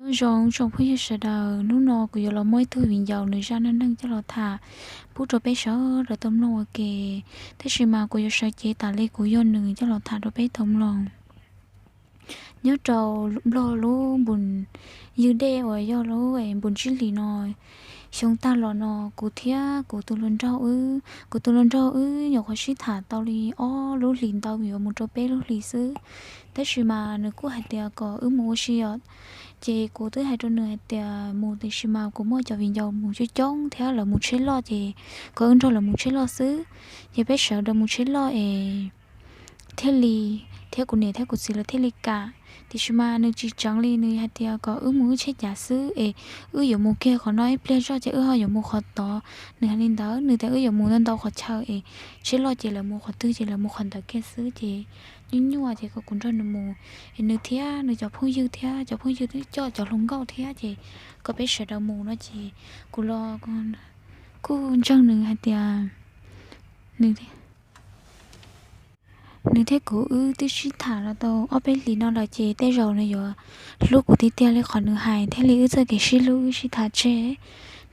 Nyob zoo tsoom phooj ywg sawv daws, hnub no kuv yuav los muab ib tug viv ncaus nws zaj neej neeg coj los tham pub rau peb sawv daws tau mloog ua ke. Tab sis mas kuv yuav sawv cev tas li kuv yog nws coj los tham rau peb tau mloog. Nyob rau nplog lub npus ywg dej uas yog lub npus tsib hlis no, xyoo tag los no kuv thiab kuv tus hluas nraug wb, kuv tus hluas nraug wb nyuam qhuav sib tham tau li ob lub hlis ntau yuav mus rau peb lub hlis xwb. Tab sis mas nws kuj hais tias kom wb mus ua si os. Ces kuv twb hais rau nws hais tias mus, tiam sis mas kuv muaj cov viv ncaus mus coob coob thiab lawv mus tsheb loj, ces kom wb nrog lawv mus tsheb loj xwb. Ces peb sawv daws mus tsheb loj es thiaj li, thiab kuv niam thiab kuv txiv lawv thiaj li kam. Tiam sis mas nws tsis tseev li, nws hais tias kom wb mus wb tsheb cav xwb es wb yuav mus kiag qhov no ib pliag zoj ces wb ho yuav mus qhov tod. Nws hais li ntawd, nws tias wb yuav mus ntau ntau qhov chaw es tsheb loj ces lawv mus qhov twg ces lawv mus qhov ntawd kiag xwb. Ces nyuaj nyuaj ces kom kuv nrog nws mus. Es nws thiab nws cov phooj ywg thiab cov phooj ywg twb coj cov hluas nkauj thiab, ces kom peb sawv daws mus no ces kuv los kuj ntseeg nws hais tias nws nws thiab kuv wb twb sib tham los tau ob peb hlis no lawm, ces tej zaum nws yuav hlub kuv tiag tiag li qhov nws hais thiaj li wb txoj kev sib hlub wb sib tham tseg.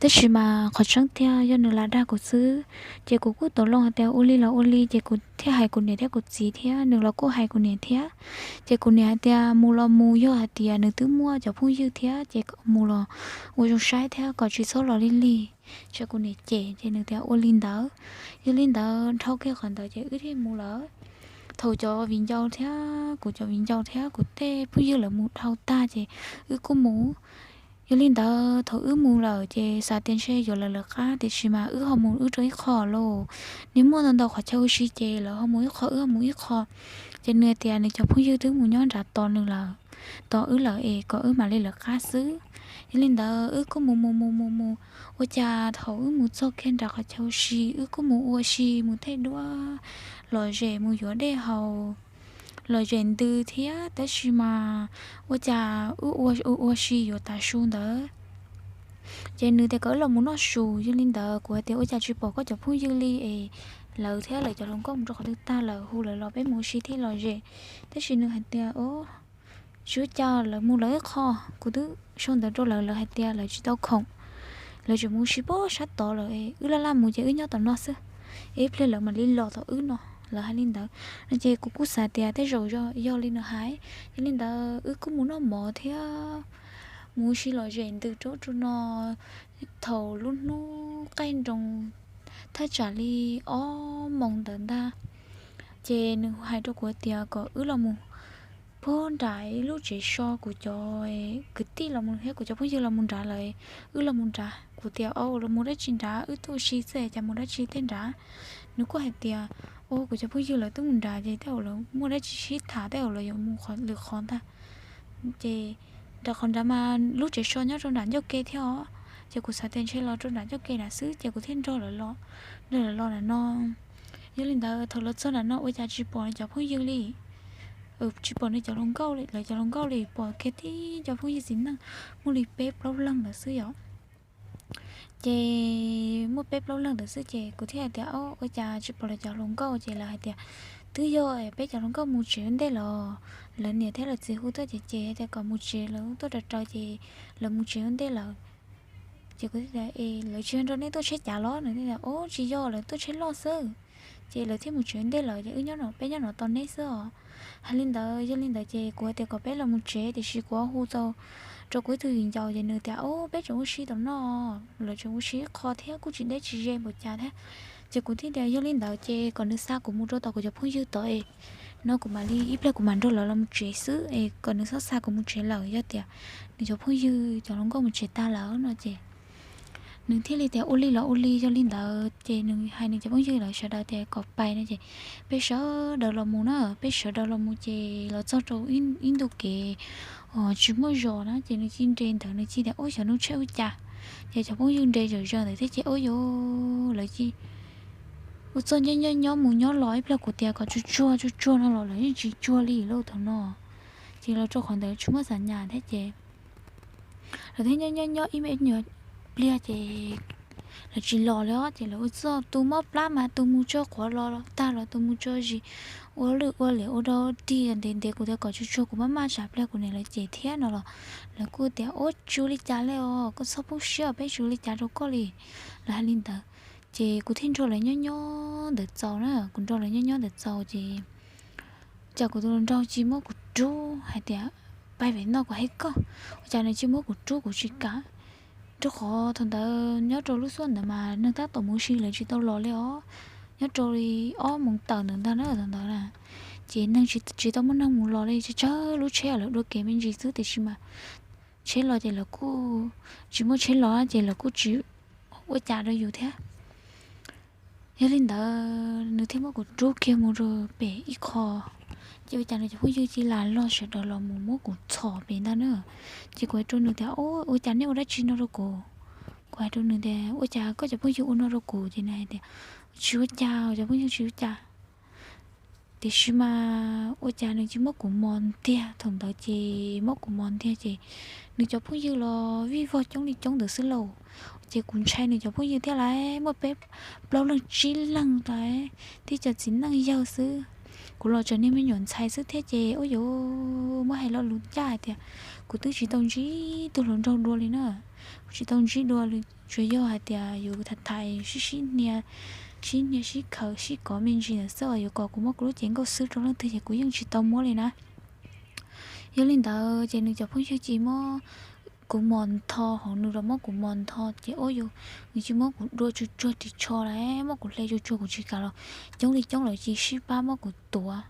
Tab sis mas qhov tseeb tiag yog nws lam dag kuv xwb. Ces kuv kuj tau loo hais tias ua li los ua li, ces kuv thiaj hais kuv niam thiab kuv txiv thiab nws los kuj hais kuv niam thiab. Ces kuv niam hais tias mus los mus, yog hais tias nws twb muaj cov phooj ywg thiab ces mus los ua zoo saib thiab kom tsis txhob los lig lig. Ces kuv niam cem ces nws tias ua li ntawd. Yog li ntawd dhau kiag qhov ntawd ces wb thiaj mus lawm. Thaum cov viv ncaus thiab kuv cov viv ncaus thiab kuv tej phooj ywg lawv mus dhau tag ces wb kuj mus. Yog li ntawd thaum wb mus lawm ces xav tias ntshe yuav lawv lawv qab, tiam sis mas wb ho mus wb rau ib qho lauj. Nws muaj ntau ntau qhov chaw ua si ces lawv ho mus ib qho wb ho mus ib qho. Ces nws tias nws cov phooj ywg twb mus nyob nrad tos nws lawm, tos wb lawm es kom wb mam li lawv qab xwb. Yog li ntawd wb kuj mus mus mus mus mus, ua cas thaum wb mus txog kiag nram qhov chaw ua si wb kuj mus ua si mus thaij duab, lom zem mus yuav dej haus, lom zem ntws thiab, tab sis mas ua cas wb ua ua si yuav tav su ntawd ces nws tias kom wb los mus noj su. Yog li ntawd kuv hais tias ua cas tsis pom koj cov phooj ywg li es lawv thiab lawv cov hluas nkauj mus rau qhov twg tag lawm, hu lawv los peb mus ua si thiaj lom zem. Tab sis nws hais tias o, tsis ua cas, lawv mus lawv ib qho, kuv twb sau ntawv rau lawv, lawv hais tias lawv tsis tau khoom, lawv tseem mus ua si pem sab tod lawm, wb laj laj mus ces wb nyob tom no xwb, ib pliag lawv mam li los tom wb no, lawv hais li ntawd no ces kuv kuj xav tias tej zaum yog li nws hais. Yog li ntawd wb kuj mus noj mov thiab mus ua si lom zem ntws rau ub rau no. Thaum lub hnub qaij nroos thaj tsam li ob moos ntawd ntag, ces nws hais rau kuv tias kom wb los mus puag nram ib lub tsev so, kuv cov kwv tij los mus thiab kuv cov phooj ywg los mus nrad lawm, wb los mus nrad. Kuv tias o, los mus dab tsi nrad, wb tuaj ua si xwb cas mus dab tsi tej nrad. Nws kuj hais tias o, kuv cov phooj ywg lawv twb mus nrad ces tej zaum lawv muaj dab tsi sib tham, tej zaum lawv yuav mus lwm qhov ntag. Ces nram qhov nrad mas lub tsev so nyob rau nram ncauj ke thiab os, ces kuv xav tias ntshe los rau nram ncauj ke nrad xwb ces kuv thiaj nrog lawv los, nrog lawv los nram no. Yog li ntawd thaum los txog nram no ua cas tsis pom nws cov phooj ywg li, tsis pom nws cov hluas nkauj li, lawv cov hluas nkauj li, pom kiag tib cov phooj ywg txiv neej muaj li peb plaub leeg ntawd xwb yom. Ces muaj peb plaub leeg ntawd xwb ces kuv thiaj hais tias o, ua cas tsis pom lawv cov hluas nkauj, ces lawv hais tias twb yog peb cov hluas nkauj mus tsev ua ntej los, lawv niam thiab lawv txiv hu tuaj ces ces tias kom mus tsev, lawv tuaj raws raws ces lawv mus tsev ua ntej lawm. Ces kuv thiaj tias es lawv tsis yog nrog nej tuaj tsheb cav los? Nws tias o, tsis yog, lawv tuaj tsheb loj xwb, ces lawv thiaj mus tsev ua ntej lawm ces wb nyob no, peb nyob no tos neb xwb os. Hais li ntawd, yog li ntawd ces kuv hais tias kom peb los mus tsev, tiam sis kuv hu tau rau kuv ib tug viv ncaus ces nws tias o, peb tseem ua si tom no, lawv tseem ua si ib qho thiab kuj tsis deb tsis ze npaum cas thiab. Ces kuv thiaj tias yog li ntawd ces kom nws xa kuv mus rau tom kuv cov phooj ywg tod es no kuv mam li ib pliag kuv mam nrog lawv los mus tsev xwb es kom nws txhob xa kuv mus tsev lawm, yog tias nws cov phooj ywg cov hluas nkauj mus tsev tag lawm no ces nws thiaj li tias ua li los ua li. Yog li ntawd ces nws hais nws cov phooj ywg lawv sawv daws tias kom pais no ces peb sawv daws los mus na, peb sawv daws los mus ces los txog rau ib ntu kev tsis muaj zos na ces nws cia li nres ntawd, nws cia li tias ub, xyov hnub tsheb ua cas. Ces cov phooj ywg nres zom zaws ntawd thiab ces ub, yuav lawv cia li ua txuj nyob nyob nyob mus nyob los ib pliag kuv tias kom tsuag tsuag tsuag tsuag no los lawv yeej tsis tsuag li lauj thaum no. Ces los rau qhov ntawd tsis muaj xam nyas thiab ces lawv thiaj nyob nyob nyob ib me nyuag pliag ces lawv tsis los li os. Ces lawv ua txuj tu mob plab mas tu mus tso quav los tag los tu mus tso zis, ua lwj ua liam ua dog dig ntev ntev, kuv tias kom tsuag tsuag kuv maj maj tsam pliag kuv niam lawv cem thiab no los lawv kuj tias, Ua tsis ua li cas li os, koj txhob poob siab, peb tsis ua li cas rau koj li. Lawv hais li ntawd. Ces kuv thiaj nrog lawv nyob nyob ntawd txaus na, kuv nrog lawv nyob nyob ntawd txaus ces cas kuv tus hluas nraug tsis muab kuv rub hais tias, Pais vem no kuv hais koj. Ua cas nws tsis muab kuv rub kuv tsis kam, rau qhov thaum ntawd nyob rau lub xyoo ntawd mas neeg tab tom mus ua si, lawv tsis tau los li os. Nyob rau li ob moos tawm ntawd ntag na thaum ntawd na. Ces neeg tsis tau muaj neeg mus los li, tsawg tsawg lub tsheb lawv dua kev me ntsis xwb tiam sis mas tsheb los ces lawv kuj tsis muaj tsheb los ces lawv kuj tsis ua cas rau yus thiab. Yog li ntawd nws thiaj muab kuv rub kiag mus rau pem ib qho, ces ua cas nws cov phooj ywg cia li los sawv daws los mus muab kuv txhom pem ntag na. Ces kuv hais rau nws tias, Ua cas nej ua dab tsi no rau kuv? Kuv hais rau nws tias, Ua cas koj cov phooj ywg ua no rau kuv? Ces nws hais tias, Tsis ua cas, cov phooj ywg tsis ua cas. Tiam sis mas ua cas nws tsis muab kuv mos ntiag, thaum ntawd ces muab kuv mos ntiag ces nws cov phooj ywg los vij vog coob li coob ntawd xwb lauj. Ces kuv ntshai nws cov phooj ywg thiab lauj, muaj peb plaub leeg tsib leeg lauj, thiab cov txiv neej yawg xwb. Kuv los tseem niag me nyuam ntxhais xwb thiab ces ua yuav muab hais lo lus ncaj hais tias kuv twb tsis tau ntsib tus hluas nraug dua li na. Kuv tsis tau ntsib dua li, tsuas yog hais tias yus tham tham sib sib hnia, sib hnia sib khaws sib kov me ntsis ntawd xwb, yuav kom kuv muab kuv lub cev nkauj xwb rau leej twg ces kuv yeej tsis tau muab li na. Yog li ntawd ces nws cov phooj ywg cia li muab kuv mos ntho, hauv nws los muab kuv mos ntho ces ua yuav nws cia li muab kuv dua tsuag tsuag ris tsho lauj, muab kuv hle tsuag tsuag kuv tsis kam los coob li coob lawv cia li sib pab muab kuv tuav.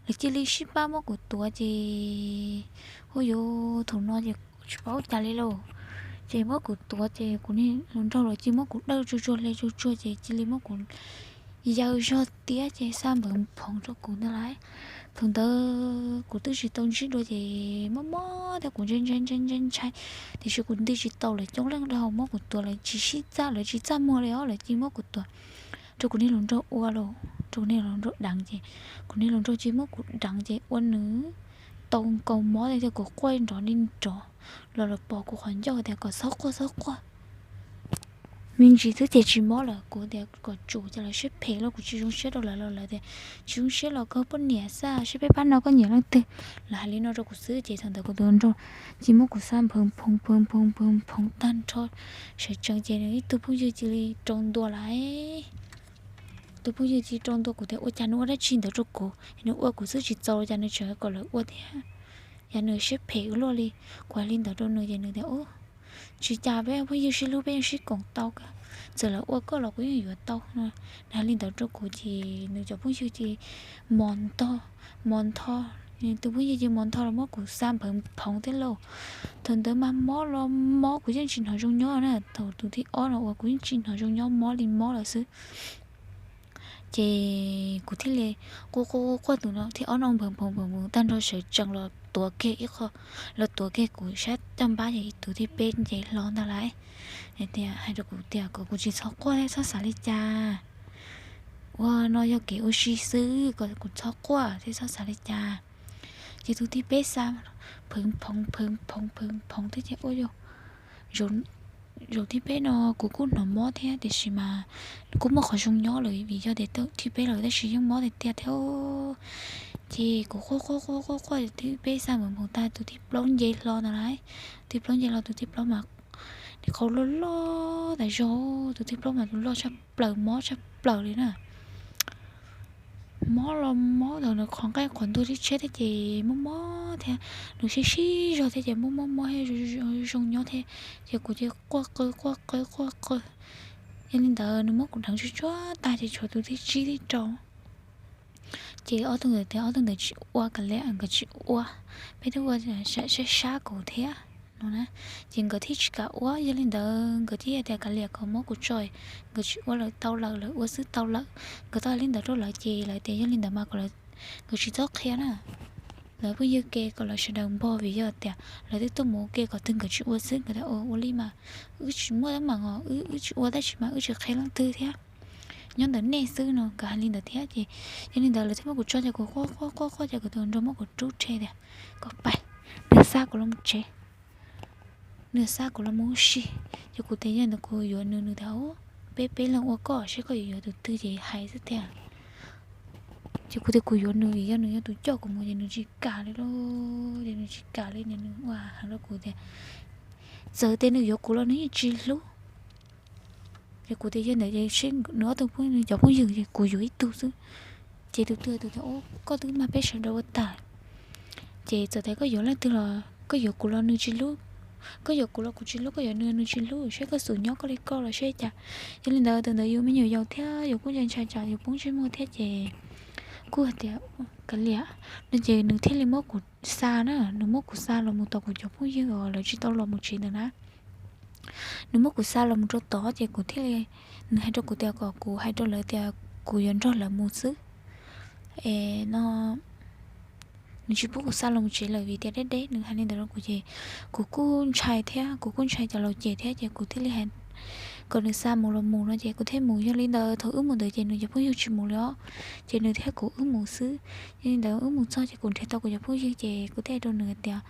Lawv cia li sib pab muab kuv tuav ces ua yuav thaum no ces tsis paub ua cas li lauj. Ces muab kuv tuav ces kuv niag hluas nraug los cia li muab kuv dawj tsuag tsuag hle tsuag tsuag ces cia li muab kuv yaws zog tiab ces xa npawv phoov rau kuv ntag lauj. Thaum ntawd kuv twb tsis tau ntsib dua ces mob mob thiab kuv ntshai ntshai ntshai ntshai ntshai, tiam sis kuv nti tsis tau, lawv coob leej dhau muab kuv tuav, lawv tsis sib txaj, lawv tsis txaj muag li os, lawv cia li muab kuv tuav rau kuv niag hluas nraug ua lauj, rau kuv niag hluas nraug deev ces kuv niag hluas nraug cia li muab kuv deev ces ua nws tau nkaus mob tias kuv quaj nrov li nrov los lawv pom kuv qhov ncauj tias kom txhob quaj txhob quaj me ntsis xwb ces tsis mob lawm. Kuv tias kom tsum ces lawv siab phem los kuv tsis zoo siab rau lawv los lawv tias tsis zoo siab los koj poj niam xwb, seb peb pab no koj nyiam leej twg. Lawv hais li no rau kuv xwb ces thaum ntawd kuv tus nraug cia li muab kuv xa npawv phoov phoov phoov phoov phoov tag nrho sawv tsees ces nws ib tug phooj ywg cia li rau ntua lauj. Tus phooj ywg cia li rau ntua kuv tias ua cas nws ua dab tsi ntawd rau kuv, nws ua kuv xwb tsis txaus cas nws tseem kom lawv ua thiab, yog nws siab phem ua luaj li. Kuv hais li ntawd rau nws ces nws tias, Tsis cas, peb phooj ywg sib hlub peb yeej sib koom tau kawg, txawm lawv ua koj los kuv yeej yuav tau no. Nws hais li ntawd rau kuv ces nws cov phooj ywg cia li mos ntho, mos ntho, tus phooj ywg cia li mos ntho los muab kuv xa npawv phoov thiab lauj. Thaum ntawd mas mob los mob kuv yeej tsis hnov zoo nyob na, thaum tus thib ob no uas kuv yeej tsis hnov zoo nyob, mob li mob lawm xwb. Ces kuv thiaj li quaj quaj quaj quaj, tus no thib ob no npawv phoov phoov phoov tag nrho sawv tsees los tuav kiag ib qho, los tuav kiag kuv sab caj npab ces tus thib peb nce hlo ntag lauj. Tias hais rau kuv tias kom kuv tsis txhob quaj thiab txhob xav li cas, ua no yog kev ua si xwb, kom kuv txhob quaj thiab txhob xav li cas. Ces tus thib peb xa phoov phoov phoov phoov phoov phoov thiab ces ua yog zaum thib peb no kuv kuj hnov mob thiab tiam sis mas kuj muaj qhov zoo nyob lawm vim yog tias thib peb lawm tab sis yeej mob tiag tiag thiab. Ces kuv quaj quaj quaj quaj quaj, thib peb xa npawv phoov tag tus thib plaub nce hlo ntawd lauj. Thib plaub nce hlo, tus thib plaub mas nws qau loj loj tas zog, tus thib plaub mas tus loj tshaj plaws, mob tshaj plaws li na. Mob los mob thaum nws qhov nqaij qhov ntuag tib tsheb thiab ces mob mob thiab, nws sib sib zog thiab ces mob mob mob thiab zoo nyob thiab. Ces kuv ces quaj qw quaj qw quaj qw. Yog li ntawd nws muab kuv deev tsuag tsuag tag ces tshuav tus thib tsib thib rau. Ces ob tug ntawd tias ob tug ntawd tsis ua, kav liam nkawd tsis ua, peb twb ua sab sab kuv thiab no na. Ces nkawd thiaj tsis kam ua, yog li ntawd nkawd thiaj tias kav liam kom muab kuv tso, nkawd tsis ua lawm tau lawm, lawv ua xwb tau lawm. Nkawd tau hais li ntawd rau lawv ces lawv tias yog li ntawd mas kom lawv, nkawd tsis txhob qhia na, lawv phooj ywg ke kom lawv sawv daws npog vim yog tias lawv twb tuaj mus ua ke, qhov twg nkawd tsis ua xwb. Nkawd tias ua li mas wb tsis muaj teeb meem os, wb tsis ua tab sis mas wb tsis qhia leej twg thiab, nyob ntawm nej xwb no. Nkawd hais li ntawd thiab ces yog li ntawd lawv thiaj muab kuv tso ces kuv quaj quaj quaj quaj ces kuv tus nraug muab kuv rub rhe tias kom pais, nws xa kuv los mus tsev, nws xa kuv los mus ua si. Ces kuv tias yog ntawd kuv yuav nws, nws tias peb peb leeg ua koj seb koj yuav yuav tus twg ces hais xwb tiag. Ces kuv tias kuv yuav nws vim yog nws yog tus coj kuv mus ces nws tsis kam li lauj, ces nws tsis kam li, nws ua heev rau kuv tias txawm tias nws yuav kuv los nws yeej tsis hlub. Ces kuv tias yog ntawd ces seb nws ob tug phooj, nws cov phooj ywg ces kuv yuav ib tug xwb. Ces tus twg tus tias, Ub, koj twb mag peb sawv daws ua tag, ces txawm tias koj yuav leej twg los koj yuav kuv los nws tsis hlub, koj yuav kuv los kuv tsis hlub, koj yuav nws nws tsis hlub, seb koj xum nyob koj li koj los seb cas. Yog li ntawd tus ntawd yus me nyuam yaus thiab yus kuj ntshai ntshai tsam yus poob ntsej muag thiab ces kuj hais tias kav liam no ces nws thiaj li muab kuv xa na, nws muab kuv xa los mus tom kuv cov phooj ywg uas lawv tsis tau los mus tsev ntawd na. Nws muab kuv xa los mus rau tod ces kuv thiaj li, nws hais rau kuv tias kom kuv hais rau lawv tias kuv yuav nrog lawv mus xwb. Es no nws tsis pub kuv xa los mus tsev lawm vim tias deb deb, nws hais li ntawd rau kuv ces kuv kuj ntshai thiab, kuv kuj ntshai cov laus cem thiab ces kuv thiaj li hais kom nws xa mus los mus no ces kuv thiaj mus. Yog li ntawd thaum wb mus ntawd ces nws cov phooj ywg tsis mus li os, ces nws thiab kuv wb mus xwb. Yog li ntawd wb mus txog ces kuv nrhiav tau kuv cov phooj ywg ces kuv thiaj hais rau nws tias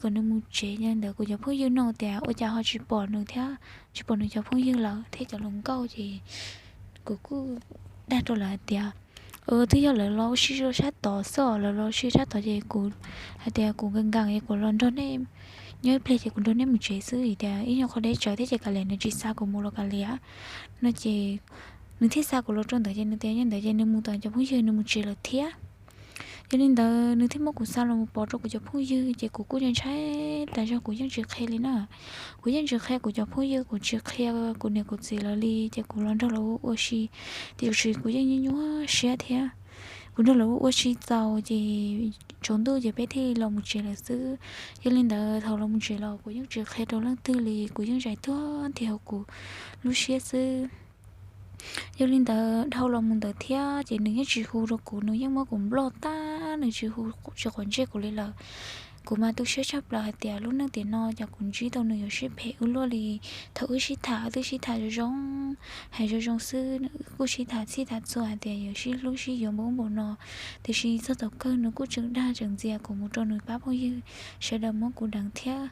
kom nws mus tsev. Yog li ntawd kuv cov phooj ywg nug tias ua cas ho tsis pom nws thiab tsis pom nws cov phooj ywg lawm thiab cov hluas nkauj ces kuv kuj dag rau lawv hais tias twb yog lawv los ua si rau sab tod xwb, lawv los ua si sab tod ces kuv hais tias kuv nkees nkees es kuv los nrog nej nyob ib pliag ces kuv nrog nej mus tsev xwb vim tias ib nyuag qhov deb tsawv thiab ces kav liam, nws tsis xa kuv mus los kav liam no ces nws thiaj xa kuv los rau ntawd ces nws tias yog ntawd ces nws mus tom cov phooj ywg, nws mus tsev lawm thiab. Yog li ntawd nws thiaj muab kuv xa los mus pov rau kuv cov phooj ywg ces kuv kuj ntshai ntshai tas zog, kuv yeej tsis qhia li na. Kuv yeej tsis qhia kuv cov phooj ywg, kuv tsis qhia kuv niam kuv txiv lawv li ces kuv los nrog lawv ua ua si, tiam sis kuv yeej nyuaj nyuaj siab thiab. Kuv nrog lawv ua ua si txaus ces tsaus ntuj ces peb thiaj los mus tsev lawm xwb. Yog li ntawd thaum los mus tsev los kuv yeej tsis qhia rau leej twg li, kuv yeej zais tuag nthi hauv kuv lub siab xwb. Yog li ntawd dhau los mus ntawd thiab ces nws yeej tsis hu rau kuv, nws yeej muab kuv nploj tag, nws tsis hu tsis quav ntsej kuv li lawm. Kuv mas tu siab tshaj plaws hais tias lub neej tiam no cas kuv ntsib tau nws yuav sib phem ua luaj li. Thaum wb sib tham twb sib tham zoo zoo, hais zoo zoo xwb, kuj sib tham txhij tham txhua hais tias yuav sib hlub sib yuav npaum ub npaum no, tiam sis txog thaum kawg nws kuj tseem dag tseem ntxias kuv mus rau nws pab phooj ywg, sawv daws muab kuv deev thiab.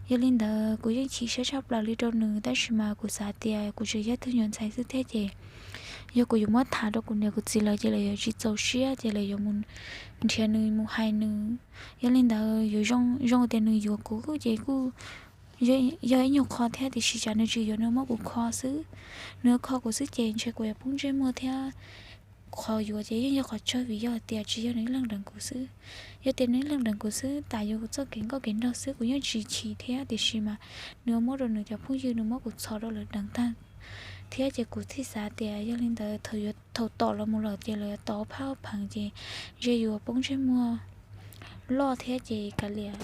Yog li ntawd kuv yeej chim siab tshaj plaws li rau nws, tab sis mas kuv xav tias kuv tseem yog tug nyuam ntxhais xwb thiab ces yog kuv yuav muab tham rau kuv niam kuv txiv lawv ces lawv yuav tsis txaus siab ces lawv yuav mus nrhiav nws mus hais nws. Yog li ntawd yuav zoo zoo tias nws yuav kuv ces kuj yog ib nyuag qho thiab, tiam sis tsam nws tsis yuav, nws muab kuv kho xwb. Nws kho kuv xwb ces ntshe kuv yuav poob ntsej muag thiab. Qhov yuav ces yeej yog qhov tsawg vim yog tias tsis yog nws ib leeg deev kuv xwb. Yog tias nws ib leeg deev kuv xwb tas yuav kuv txoj kev nkauj kev nraug xwb kuv yeej tsis chim thiab, tiam sis mas nws muab rau nws cov phooj ywg, nws muab kuv txhom rau lawv deev tag thiab ces kuv thiaj xav tias yog li ntawd thaum tom los mus lawm ces lawv yuav tau phab pheev ces ntshe yuav poob ntsej muag loj thiab ces kav liam,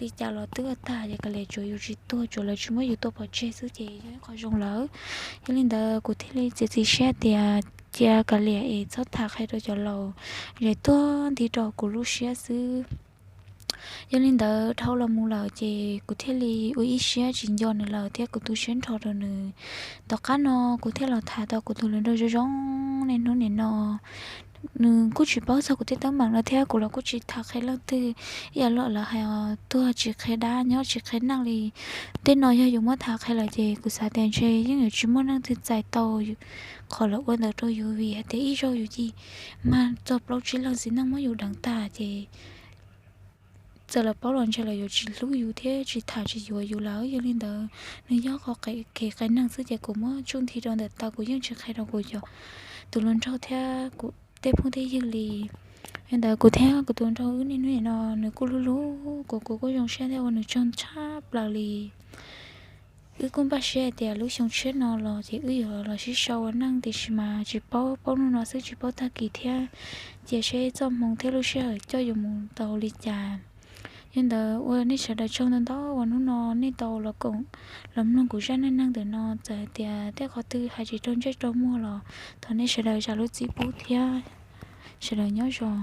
li cas los twb ua tag ces kav liam, tsuav yus tsis tuag, tsuav lawv tsis muab yus tua pov tseg xwb ces yog ib qho zoo lawm. Yog li ntawd kuv thiaj li txiav txim siab tias cia kav liam es txhob tham qhia rau cov laus, zais tuag nthi rau kuv lub siab xwb. Yog li ntawd dhau los mus lawm ces kuv thiaj li ua ib siab tsis nco nws lawm thiab kuv tu siab nrho rau nws. Tom qab no kuv thiaj los tham tau kuv tus hluas nraug zoo zoo niaj hnub nim no. Nws kuj tsis paub txog kuv tej teeb meem no thiab kuv los kuj tsis tham qhia leej twg. Ib yam li lawv hais, tuag tsis qhia dab, nyob tsis qhia neeg li. Tej no yog yus muab tham qhia lawm ces kuv xav tias ntshe yeej yuav tsis muaj neeg twg txais tau qhov lawv ua ntawd rau yus vim hais tias ib zaug yus cia li mag txog plaub tsib leeg txiv neej muab yus deev tag ces txawm lawv paub los ntshe lawv yuav tsis hlub yus thiab tsis tham tsis yuav yus lawm. Yog li ntawd nws yog qhov kev qias neeg xwb ces kuv muab tsuj nthi rau ntawm taw, kuv yeej tsis qhia rau kuv cov, tus hluas nraug thiab kuv tej phooj tej ywg li. Li ntawd kuv thiab kuv tus hluas nraug wb niaj hnub nim no nws kuj hlub hlub kuv, kuv kuj zoo siab thiab ua nws tsaug tshaj plaws li. Wb kuj npaj siab hais tias lub xyoo tshiab no los ces wb yuav los sib sau ua neej, tiam sis mas tsis paub, paub hnub no xwb tsis paub tag kis thiab. Cia seb txoj hmoo thiab lub sij hawm coj yuav mus tau li cas. Yog li ntawd ua nej sawv daws tsaug ntau ntau uas hnub no nej tau los koom los mloog kuv zaj neej neeg ntawm no. Txawm hais tias tej qhov twg hais tsis raug ntsej raug muag los thov nej sawv daws zam lub txim pub thiab. Sawv daws nyob zoo.